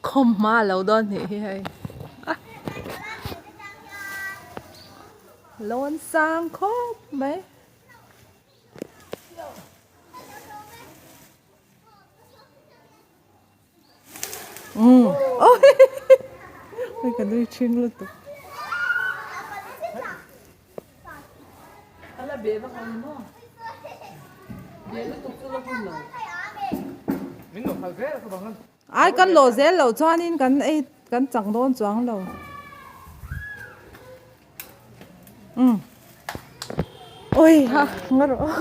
Khawm hma a lo dawn nih hi hei. Lawn sang khawp mai. Umm oi ka nui ṭhing lutuk. Ai kan lawh zel loh chuanin kan ei kan chak dawn chuang lo. Umm oi ha nga rawh.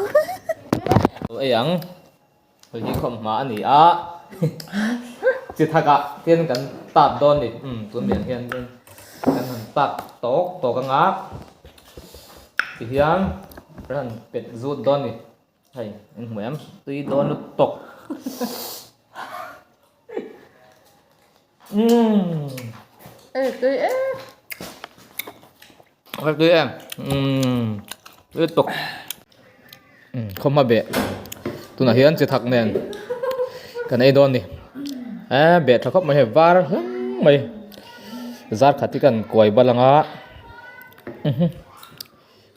Ei ang. Hei hi khawmhma a ni a, chi thakah hian kan tap dawn ni, umm tun lian hian kan han tap tawk tawk anga tihian kan han pet zut dawn ni, hei in hmu em tui dawn lutuk umm Ê tui e. Ê tui em. Umm tui lutuk. Umm khawmhma beh tunah hian chi thak nen kan ei dawn ni. Ê beh tha khawp mai hei var hleng mai zar khat hi kan kuai bal anga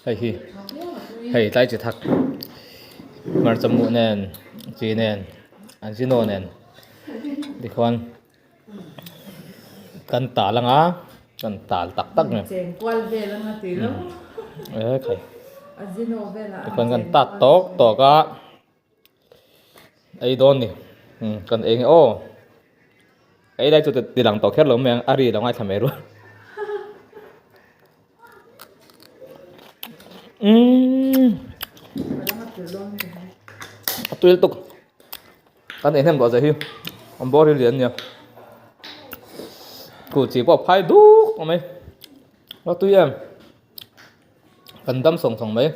hei hi hei tlai chi thak hmarcha muh nen chi nen ajino nen tikhuan. Kan tal anga kan tal tak tak mai Chengkual vel anga ti lo e khai a zino velah tikhuan kan tat tawk tawk a ei dawn ni kan ei nge aw ei lai chu ti lang tawh kher lo mai ang a ri lo ngaithla mai rual umm a tui lutuk. Kan ei hnem tawh zia hi an bawr hi lian ania ku chi pawh a phai duk tawh mai a tui em kan dam sawng sawng mai.